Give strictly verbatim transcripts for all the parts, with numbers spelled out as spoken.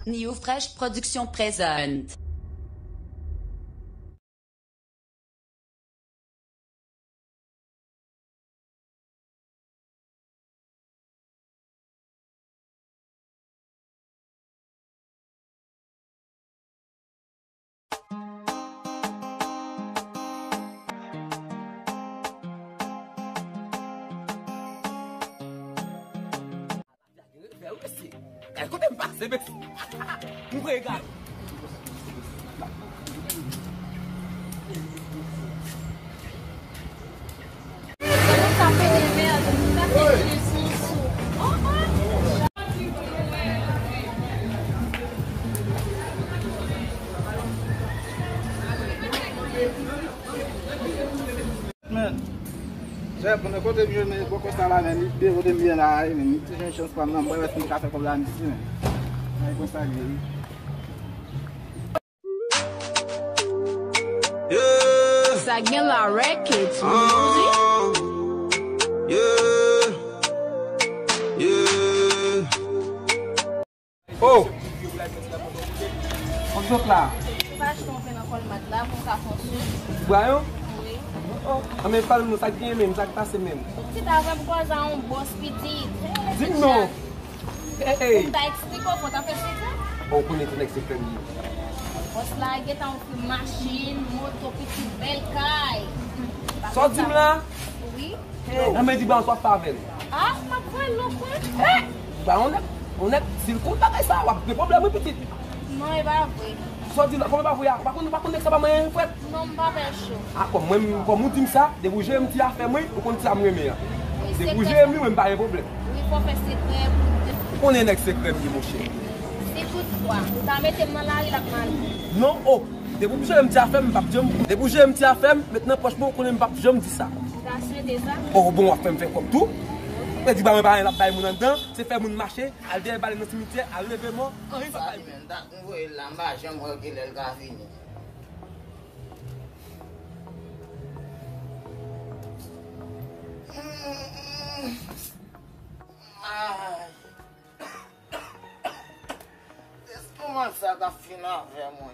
New Fresh Production présente. Gade kote m pase, mesye. M regal. Men, chèf, konnen kote m ye, men bò kote sa la, men, li de kote m ye la, men, m ti jwenn chans pa m nan, m wè si m ka fè kòb la, m di, men. Ay, konsa l ye, wi. Yeah. Sa gen la records, music. Ah, yeah. Yeah. Oh! Kòm sot la. Ou pa achte yon pen nan Colmart la pou m ka fè yon sou? Bwa yo? Wi. Oh, oh. Anben, pale m non, sa k gen menm, sa k pase menm? Pitit, avè m koze a yon bòs, pitit. Di m non. Hey, hey. Pou m ta eksplike w, fò w ta fè sekrè. Bon, ou konnen se nèg sekrè m ye. Bòs la gentan ofri m machin, moto, pitit, bèl kay. Sa w di m la? Wi. Anben, di ba w sa w ap fè avè l. Ah, m ap voye l non, frè. Eh! Ba yon nèg, yon nèg, si l konn bagay sa, w ap gen pwoblèm, wi, pitit. Non, e pa vre. Sa w di la, kòman e pa vre a? Ou pa konn, ou pa konn nèg sa pa manyen, frèt? Non, m pa fè cho. Ah, kòm mwen, kòm ou di m sa, depi w jere m ti afè mwen, ou konn sa m renmen an. Depi w jere m li, mwen m pa gen pwoblèm. Wi, fò fè sekrè pou ou konnen nèg sekrè m ye, monchè. Si toutfwa, ou ta mete m nan lari, l ap mal. Non, oh. Depi w jere m ti afè m, m p ap janm. Depi w jere m ti afè m, met nan pòch mwen, ou konnen m p ap janm di sa. Ou ta swete sa? Oh, bon, w ap fè m fè kòb tou. Ou di ba mwen pa anyen l ap bay moun anndan, se fè moun mache, al dèyè balen nan simityè, al leve mò, anyen l p ap bay moun. Sa li menm, dat m voye l la, m pa janm wè kilè l ka vini. Ay. Estomak sa t ap fin avè mwen.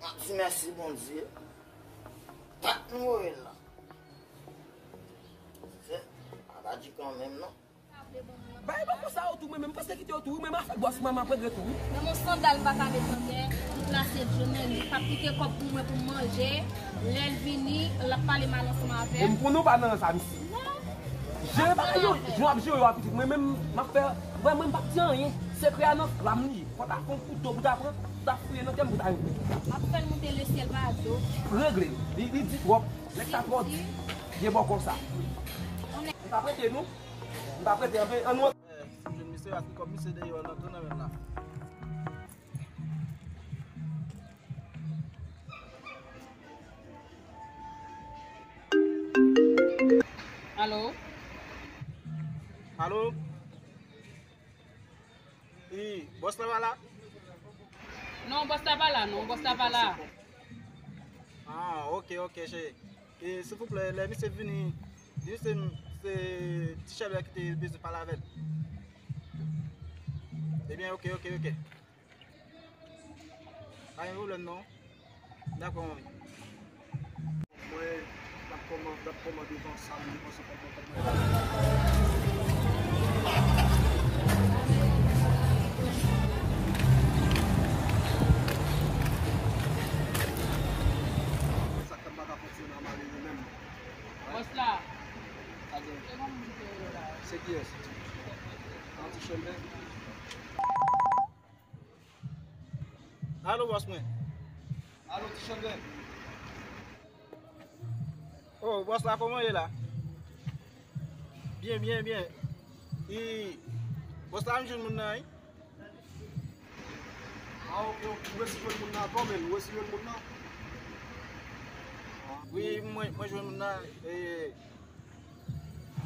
M ap di mèsi Bondye. Pat m voye l la. Se, a pa di kanmenm non. Bay ban pou sa yo tou, mwen menm, m prèske kite yo tou, wi, mwen m afè bòs mwen, m ap regle tou, wi. Men yon sandal m pa ka met nan pye, m plase djol nan li, p ap kite kòb pou mwen pou m manje, lè l vini, l ap pale mal ansanm avè m. E m konnen w pa nan sa, mesye. Non. Jere bagay yo, jan w ap jere yo a pitit, mwen menm, m ap fè, wè mwen m p ap di anyen, sekrè a nan flanm li ye, fò w ta fè yon kouto pou w ta pran, pou w ta fouye nan kè m pou w ta jwenn. M ap fè l monte lesyèl pa do. Regle, li, li di twòp, nèg sa twò di, vye bòkò sa. M pa prete nou. M pa prete anpe, ann nou. Eh, si m jwenn misye, ak kòb misye deyò nan tou nan men m la. Alo? Alo? Wi, bòs la pa la? Non, bòs la pa la, non, bòs la pa la. Ah, ok, ok, cheri. E, silvouplè, lè misye vini, di misye se Ti Chèlbè ki te bezwen pale avè l. Ebyen, ok, ok, ok. Pa gen pwoblèm, non. Dakò, manmi. Mwen, n ap kòman, n ap kòman devan sa, m panse kòman, kòman. Sa k fè m pa ka fonksyone an malere menm. Bòs la. Sa gen? Se kiyès? An Ti Chèlbè. Alo, bòs mwen. Alo, Ti Chèlbè. Oh, bòs la, kòman w ye la? Byen, byen, byen. E, bòs la, m jwenn moun nan, wi. Ah, ok, ok. Ou resi jwenn moun nan ankò, men ou resi jwenn moun nan? Wi, mwen, mwen jwenn moun nan. E,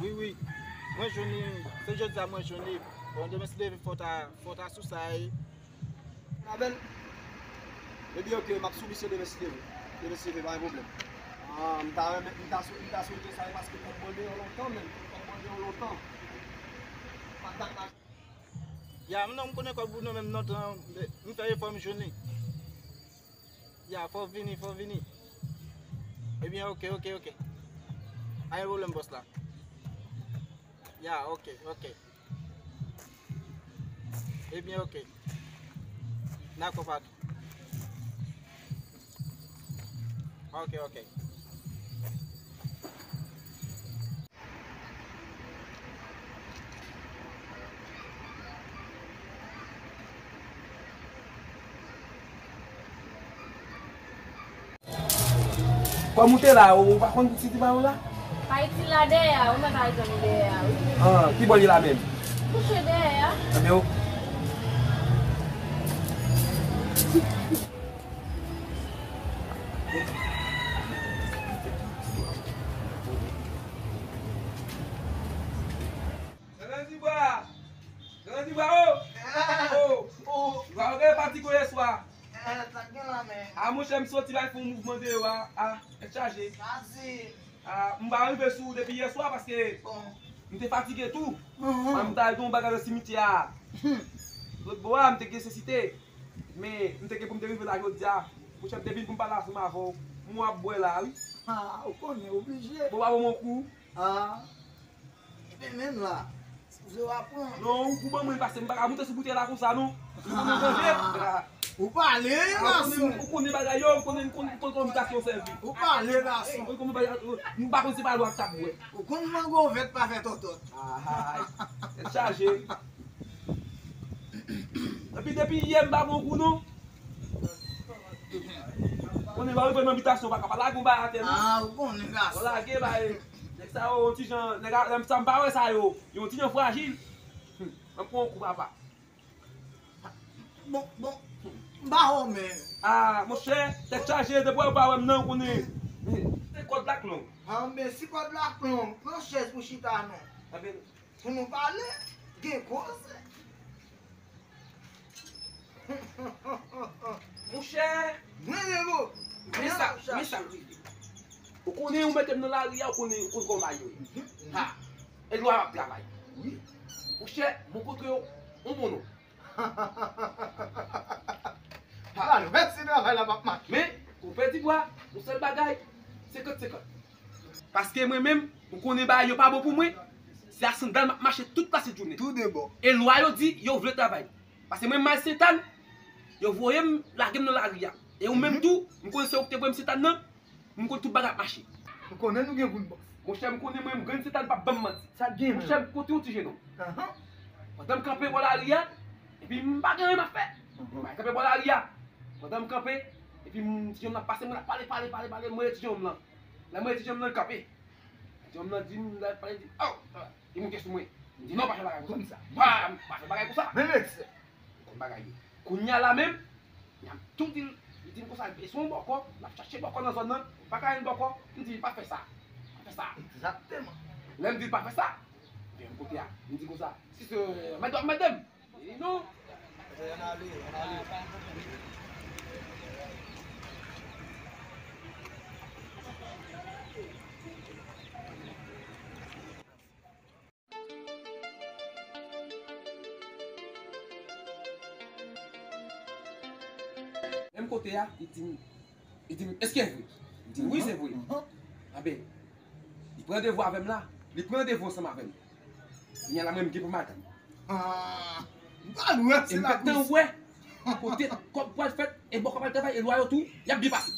wi, wi. Mwen jwenn li. Se jodi a mwen jwenn li. Bon, demen si Dye vle, fò w ta, fò w ta sou sa, e. Ma bèl. Ebyen, oke, m ap sou misye demen si Dye vle. Demen si Dye vle, pa gen pwoblèm. Ah, m ta renmen, m ta sou, m ta swete sa, e paske m ap mande yon lontan, menm. M ap mande yon lontan. Pa dat la. Ya, m non, m konnen kòb ou non, menm non, tan, m fè efò, m jwenn li. Ya, fò w vini, fò w vini. Ebyen, oke, oke, oke. Pa gen pwoblèm, bòs la. Ya, oke, oke. Ebyen, oke. Dakò, patwon. Oke, oke. Kòm ou te la, ou pa konn Titi Bayo la? Pa itil la dèyè a, ou mèt al jwenn li dèyè a, wi. Ah, ki bò li la menm? Kouche dèyè a. Ebyen, ou Grandi bwa! Grandi bwa, o! O! Bwa, ou gen fatige yè swa. A, monchè, m soti bay fè yon mouvman deyò a. A, tèt chaje. A, m pa rive sou ou depi yè swa paske m te fatige tou. M t al gen yon bagay nan simityè a. Lòt bò a, m te gen nesesite. Men, m te gen pou m te rive la jodi a. Monchè, m te vin pou m pale ansanm avè w. M wè w ap bwè la, wi. A, ou konnen, oblije. Bon, w ap ban m yon kou. A. Ebyen, menm la, sipoze w ap pran. Non, ou kou ban mwen pase, m pa ka moute sou boutèy la konsa, non. Ou konnen danje. Ou pale, gason. Ou konnen bagay yo, ou konnen, ou konnen, ou konnen kòman gason sèvi. Ou pale, gason. Ou konnen bagay yo, m pa konn se pa lwa k t ap bwè. Ou konn mango vèt pa fè tòtòt. Ay, tèt chaje. Epi depi yè m pa pran kou, non. Konnen ba rive nan bitasyon, pa ka pa lage yon bagay atè, non. A, ou konnen, gason. Ou lage, bay. Nèg sa yo, yon ti jan, nèg a, sa m pa wè sa yo. Yon ti jan frajil. Hmm. Ann pran yon kou, papa. Bon, bon. M pa wè w, men. A, monchè, tèt chaje, depi w pa wè m nan, ou konnen. Se kòd la k long. A, men si kòd la k long, pran chèz pou chita, non. Anben, pou nou pale, gen koze. Monchè! Mwen menm, o! Men sa, men sa k rive. Ou konnen ou mete m nan lari a, ou konnen, ou konnen kòman bagay yo ye. Ha! E lwa ap travay. Wi. Monchè, mwen kontre yon bon nonm. Ha! Al, mèsi, travay la p ap mache. Men, ou pèdi bwa, yon sèl bagay, senkant senkant. Paske mwen menm, ou konnen bagay yo pa bon pou mwen, se ak sandal m ap mache tout lasent jounen. Tou de bò. E lwa yo di, yo vle travay. Paske mwen, m al Sentàn, yo voye m, lage m nan lari a. E ou menm tou, m konnen se ou ki te voye m Sentàn nan, m konnen tout bagay ap mache. Ou konnen nou gen pou n bòs. Monchè, m konnen mwen, m grenn Sentàn p ap ban m manti. Sa k gen menm? Monchè, m kontre yon ti jennonm. Pandan m kanpe bò lari a, epi m pa gen anyen m ap fè. M al kanpe bò lari a. Pandan m kanpe, epi m, ti jennonm nan ap pase, mwen ap pale, pale, pale, pale, mwen ti jennonm nan. Lè mwen ti jennonm nan kanpe. Ti jennonm nan di m, lè pale di, oh, li moute sou mwen. M di, non, pa fè bagay konsa. Pa, pa fè bagay konsa. Men mesye. Konn bagay yo. Kounye a la menm, y ap tou di l, li di m konsa, li bezwen yon bòkò, l ap chache bòkò nan zòn nan, pa ka jwenn bòkò, m di, pa fè sa. Pa fè sa. Egzakteman. Lè m di l pa fè sa, men kote a, m di konsa, si se mèt w ap mande m, li di non. Ann ale, ann ale. Menm kote a, li di m, li di m, èske vre? M di, wi, se vre. Anben, li pran randevou avè m la, li pran randevou ansanm avè m. Kounye a la, mwen, m gen pou m al tann. Ah, m pa wè e se m la gentan wè kote kòb pral fèt, e bòkò pral travay, e lwa yo tou, y ap byen pase.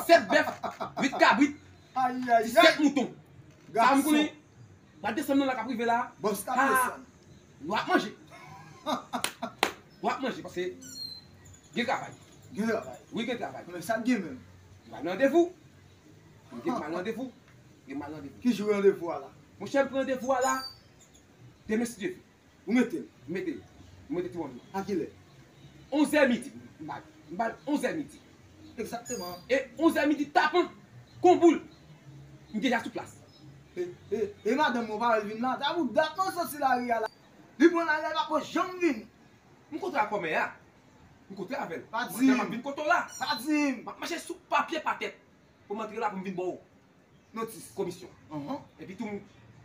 Sèt bèf, uit kabrit, disèt mouton. Sa m konnen, mwa desanm nan la k ap rive la. Bòs k ap desann. Nou ap manje. Nou ap manje, paske gen travay. Gen travay. Wi, gen travay. Men sa k gen menm? M pral nan randevou. M gen m al nan randevou. Gen m al nan randevou. Ki jou randevou a la? Monchè, m pran randevou a la. Demen, si Dye vle. Ou mete l? M mete l. M mete ti wonm nan. A kilè? Onzè midi. M ba l, m ba l onzè midi. Egzakteman. E onzè midi tapan, kon boul, m deja sou plas. E, e, e madanm mwen pa wè l vin la. Sa pou dat mwen soti lari a la. Li pran lari a, li poko janm vini. M kontre ak kòmè a. M kontre avè l. Pa di m. M ap vin kote w la. Pa di m. M ap mache sou papye pa tèt. Pou m antre la pou m vin ba w notis. Komisyon. Epi tou,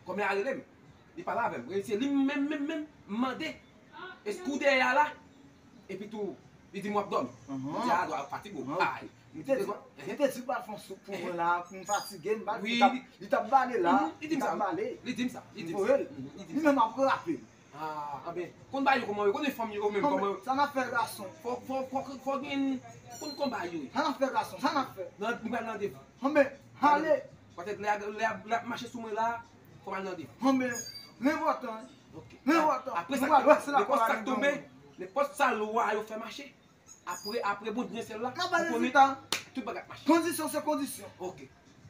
kòmè a rele m. Li pale avè m. Se li menm, menm, menm, m mande. Èske w dèyè a la? Epi tou, li di m w ap dòmi. M di, a, dwa fatige w. Ay. M te di, m te di w pral fè yon soup pou mwen la, pou m fatige, m pa, li t ap, li t ap bale la, li t ap bale. Li di m sa, li di m sa. Li menm ap rape m. Ah, anben, konn bagay yo kòman yo, konnen fanm yo menm kòman yo. Sa n ap fè gason? Fò, fò, fò, fò gen, konn kòman bagay yo ye. Sa n ap fè gason, sa n ap fè? Nan, nou pral randevou. Anben, ale. Patèt lè, lè, lè ap mache sou mwen la, fò m al randevou. Anben, li enpòtan. Ok. Li enpòtan. Apre sa, nenpòt sa k tonbe, nenpòt sa lwa yo fè mache. Apre, apre Bondye nan syèl la, ou konnen tout bagay ap mache. Kondisyon se kondisyon. Ok.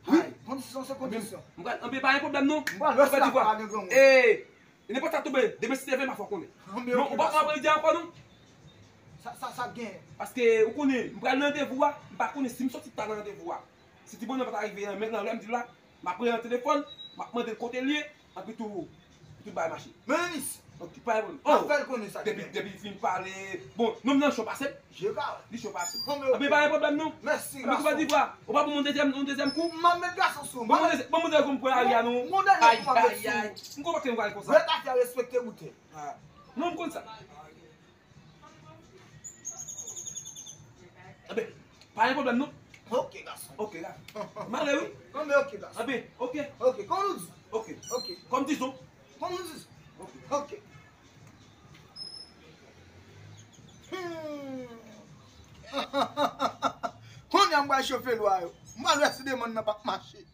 Wi, kondisyon se kondisyon. M pral, anben, pa gen pwoblèm non. M pral wè si la pa gen granmoun. Ee, nenpòt sa tonbe, demen si Dye vle, m a fè w konnen. Non, ou pa, ou pa pral di ankò non. Sa, sa, sa gen. Paske, ou konnen, m pral nan randevou a, m pa konnen si m soti ta nan randevou a. Si ti bonè pa ta rive nan men nan lè m di la, m ap rele nan telefòn, m ap mande l kote l ye, anpi tou, pou tout bagay mache. Men Enis, ok, pa gen pwoblèm. Oh, fè l konnen sa. Depi, depi l fin pale, bon, nonm nan cho pase m. Je ka wè. Li cho pase m. Anben, pa gen pwoblèm non. Mèsi, gason. Anben, ou pa di vwa, ou pa pou mwen dezyèm, yon dezyèm kou? M ap met gason sou ou. Bon, mwen dezyèm kou pou lari a non. Mon dènye kou m ap met sou ou. M konprann ke m pral konsa. Rèt afè respekte boutèy. Non, m konn sa. Anben, pa gen pwoblèm non. Ok, gason. Ok, la. M ale wi. Anben, ok, gason. Anben, ok. Ok, kòm nou di. Ok. Ok. Kòm dizon. Kòm nou di. Ok. Ok. Hmm. Kounye a m pral chofe lwa yo. M pral wè si demann nan p ap mache.